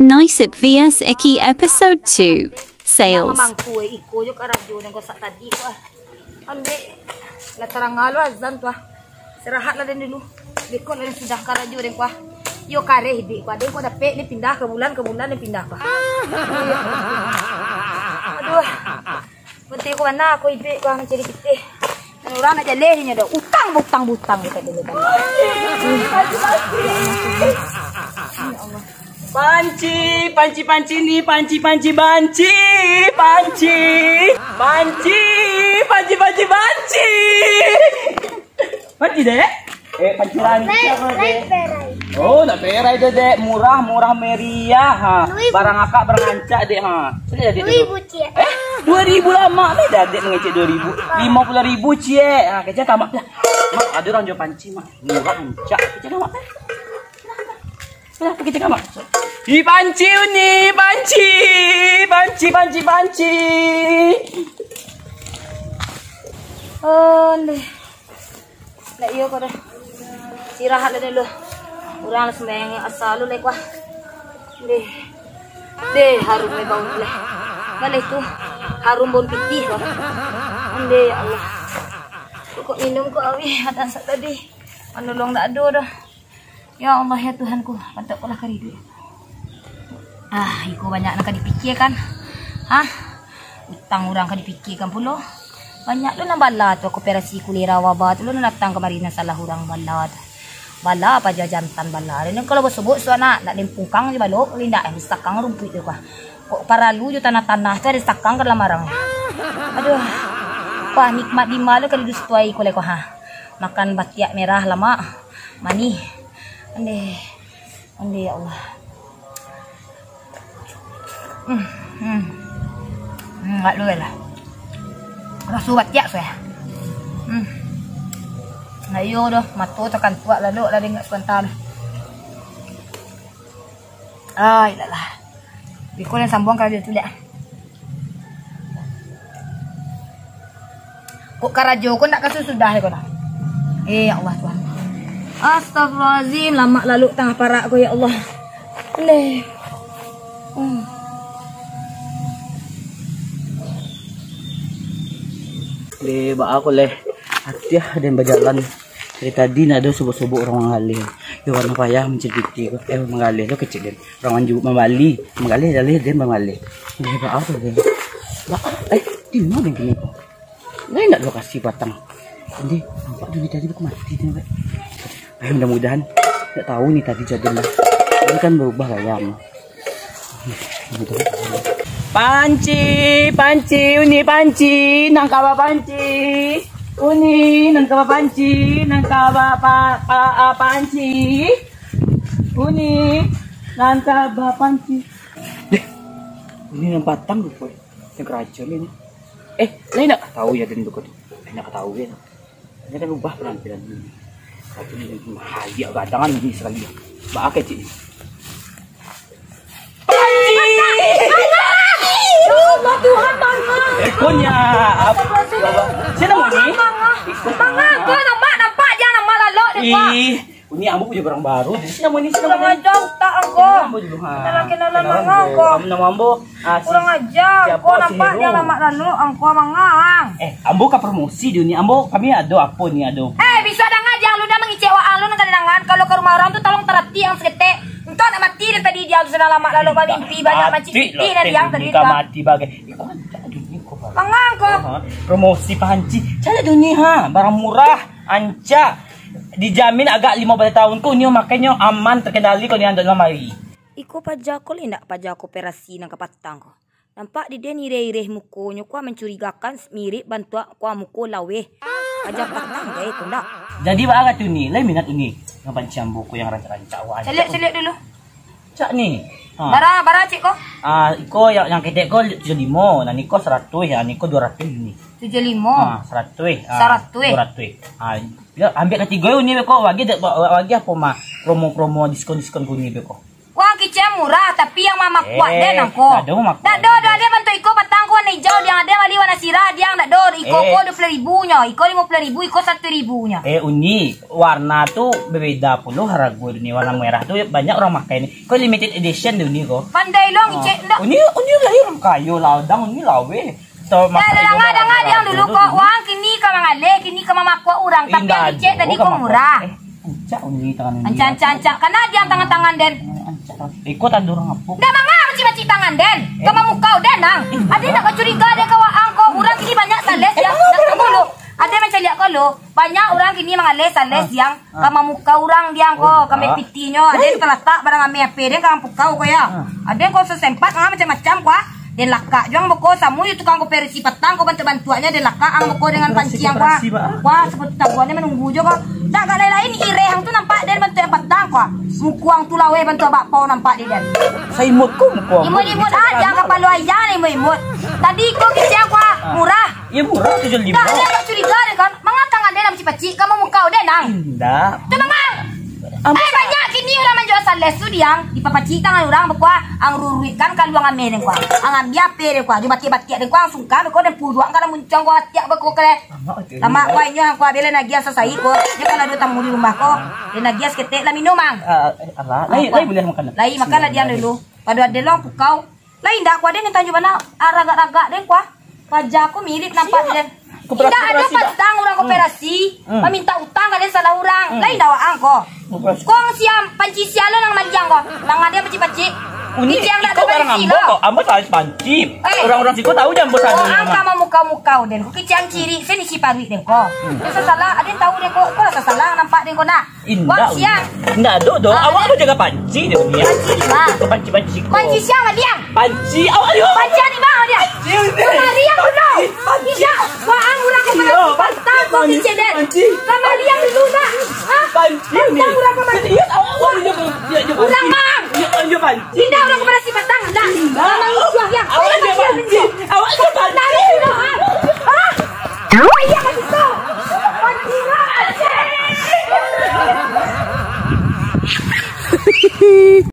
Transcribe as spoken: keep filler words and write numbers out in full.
Nice at V S Eki episode two. Sales. Mangku, eh, iko jo karajo nan kosak tadi ko, ah. Ambek lah tarang lo azan tu, ah. Istirahat lah den dulu. Beko lah den sudah karajo den ko, ah. Yo kareh iduik ko, ah. Den ko dapek ni pindah ka bulan, ka bulan ni pindah ko, ah. Aduh. Putih ko bana, ko iduik ko mancari pitih. Urang nak jaleh inyo doh. Utang, butang, butang, kata dulu kan. Panci, panci, panci ni, panci, panci, banci, panci, panci, panci, panci, banci. Panci, Dek? Eh, panci rancak, Dek. Oh, nak perai tu, Dek. Murah, murah meriah, ha. Barang akak, barang rancak, Dek, ha. Sini, Dek, dulu. Dua ribu, Cik. Eh, dua ribu lama, Dek, Dek mangecek dua ribu. Lima puluh ribu, Cik. Ha, kecek ka Mak lah. Mak, ada orang jual panci, Mak. Murah, rancak. Kecek ka Mak lah. Lah, pergi cakap, Mak. Ih, panci, Uni, panci. Panci, panci, panci. Oh, ndeh. Ndak iyo ko doh. Istirahat lah dulu. Urang lah sumbayang asa lu lai ko ah. Ndeh. Ndeh, harum lai bau lai. Baleh tu. Harum bau pitih ko. Ndeh, ya Allah. Kok minum ko awih, matansak tadi. Manolong ndak ado doh. Ya Allah, ya Tuhanku, pantak ko lah kariduik. Ah, iko banyak nan ka dipikiakan. Hah? Utang urang ka dipikiakan pulo. Banyak lo nan bala tu, koperasi kolera waba tu lo nan datang kamari nan salah urang bala tu. Bala apo jo jantan bala. Dan kalau basobok suanak, nak den pungkang jo balok, kalau indak, eh, disakang rumpuik tu kah. Kok paralu jo tanah-tanah tu, ado disakang ka dalam arang. Aduh. Wah, nikmat dima lo ka didustuai ko lai ko, ha. Makan batiak merah lamak. Manih. Ondeh. Ondeh, ya Allah. Hmm, hmm. Hmm, agak luweh lah. Raso batiak sudah. Hmm. Nah, iyo doh, mato takantuak lalu lah dengak sabanta. Ai, lah lah. Biko lah sambung karajo tu, liak. Kok karajo ko ndak ka susudah ko nah. Eh, ya Allah, Tuhan. Astagfirullahalazim, lamak lalok tangah parak ko, ya Allah. Leh. Hmm. Leh, baa ko leh. Atiah den bajalan. Dari tadi ndak ado sobok-sobok urang manggaleh. Yo, urang payah mancari pitih ko. Eh, manggaleh lo kecek den. Urang manju-, mambali. Manggaleh jaleh den mambali. Leh, baa ko leh. Baa, eh, di ma den kini ko? Lai ndak lokasi patang. Andi, nampak tu ni tadi bukan mati tu, Mbak. Eh, mudah-mudahan ndak tahu ni tadi jadi lah. Ini kan berubah gaya. Panci, panci, uni panci, nang kaba panci. Uni, nang kaba panci, nang kaba pa, pa, a, panci. Uni, nang kaba panci. Deh, uni nang patang tu, Boy. Nang karajo ni. Eh, lai ndak ka tahu ya den tu ko tu. Lai ndak ka tahu ya. Dia kan ubah penampilan ni. Tapi ni hadiah gadangan ni sekali. Baa kecek ni. Panci! Ya Allah, Tuhan, Bang. Eh, konya. Apa? Sini, Moni. Bang, Bang, kau nampak, nampak dia nampak lalu dia, Pak. Ih, ini ambo punya barang baru. Jadi, sini, Moni, sini, Moni. Kurang ajar utak angko. Ini ambo dulu, ha. Kita lagi dalam. Kenalan manga dulu. Angko. Kamu nama ambo? Ah, si-, kurang ajar. Siapa? Kau nampak dia lamak lalu, angko mangang. Eh, ambo ka promosi dulu ni. Ambo, kami ado apo ni, ado. Eh, bisa danga, jangan lu dah mangicek waang lu nan kada dangan. Kalau ka rumah urang tu, tolong tarati ang saketek. Engkau nak mati dari tadi dia tu sudah lamak lalu bamimpi banyak mancik pitih dari yang tadi tu. Mati bagai. Eh, kau kan tak ada ni, kau baru. Mangang kau. Ha, promosi panci. Cari dulu ni, ha. Barang murah, ancak. Dijamin agak lima belas tahun ko, nyo makannyo aman, terkendali ko, nyo andok lamari. Iko paja ko lai ndak paja koperasi nan ka patang ko. Nampak di den ireh-ireh mukonyo ko mancurigakan, mirip bantuak ko muko laweh. Paja patang gai ko ndak? Jadi baa tu ni, lai minat uni. Nan panci ambo ko yang rancak-rancak awak. Caliak, caliak dulu. Cak ni. Ha. Bara, bara cik ko? Ah, iko yang, yang ketek ko tujuh limo, nan iko saratuih, yang iko dua ratuih ni. Tujuh limo. Ah, saratuih. Ah, saratuih. Dua ratuih. Ah, ya, ambiak katigo uni beko, bagi dek, bagi apo mah? Promo-promo, diskon-diskon ko uni beko. Wah, kicek murah, tapi yang mamakuak den angko. Eh, ado mamakuak. Dak ado, ado, ado bantuak iko patang ko warna hijau, yang ado bali warna Sirah diang ndak do, iko ko duo puluah ribu nyo, iko limo puluah ribu, iko satu ribu nyo. Eh, Uni, warna tu bebeda pulo harago ni. Warna merah tu banyak urang makai ni. Ko limited edition tu ni ko. Pandai lo ngicek ndak? Uni, Uni lai urang kayo, ladang Uni laweh. Dah, dah, danga, danga diang dulu ko. Wang kini ka mangaleh, kini ka mamakuak urang. Tapi ngicek tadi ko murah. Ancak Uni tangan Uni. Ancak, ancak, ancak. Kana diang tangan-tangan den. Iko tando urang apo? Ndak manga pacik-pacik tangan den. Ka mamukau den nang. Ade ndak bacuriga den ka waang ko. Urang kini banyak sales diang. Ndak tunggu lo. Ade mancaliak ko lo. Banyak urang kini mangaleh sales diang. Ka mamukau urang diang ko. Ka ambiak pitinyo. Ade talatak barang ameh ape den ka mamukau ko ya. Ade ko sasempat manga macam-macam ko. Den lakak juo ang beko, samo jo tukang koperasi patang ko bantuak-bantuaknyo, den lakak ang beko dengan panci ang ko. Koperasi, Pak. Wah, sapatu tabuan ni manunggu jo ko. Dak agak lain-lain, ireh ang tu nampak den bantuak yang patang ko. Muko ang tu laweh bantuak bakpao nampak di den. Saimut ko muko ang. Imut-imut aja, kapalo ayah lah imut-imut. Tadi ko kicik ang ko, murah. Iyo, murah tujuah limo. Dak, den agak curiga den kan. Manga tangan den lah pacik-pacik, ka mamukau den ang. Indak. Tu manga. Eh, banyak kini urang manjua sales tu diang, dipapacik tangan urang beko, ang ruruikkan kaluang ameh den ko. Ang ambiak ape den ko, jo batiak-batiak den ko, ang sungkan beko, den puduak ang ka dalam muncuang ko, batiak beko kale. Lamak ko inyo ang ko, abih lai nagiah sasai ko. Nyo kan ado tamu di rumah ko. Den nagiah saketek lah minum ang. Ah, eh, alah. Lai, lai buliah makan. Lai makan lah diang dulu. Pado ade lo ang pukau. Lai indak ko, ade nan tanyo bana, ah, ragak-ragak den ko. Paja ko mirip nampak den. Indak ado patang urang koperasi mamintak utang ka den salah urang. Lai indak waang ko. Kong sia panci sia lo nan maliang ko. Manga den pacik-pacik. Kicik ang dak ado panci lo. Ambo salah panci. Eh. Urang-urang siko tahu jan ambo salah. Waang ka mamukau-mukau den ko. Kicik ang cirik sen isi paruik den ko. Den sasalah, aden tahu den ko. Ko lah sasalah nampak den ko nak. Indak, Uni. Indak ado doh. Awak tu jaga panci deh, Uni. Panci di ma? Panci-panci ko. Panci sia maliang. Panci, awak ayo. Panci di ma maliang? Kamari ang dulu. Indak. Waang urang koperasi patang ko kicik den. Kamari ang dulu nak. Ha? Panci ni. Patang urang koperasi. Iyo, awak, awak inyo, inyo, inyo panci. Urang ma? Inyo, inyo panci. Indak urang koperasi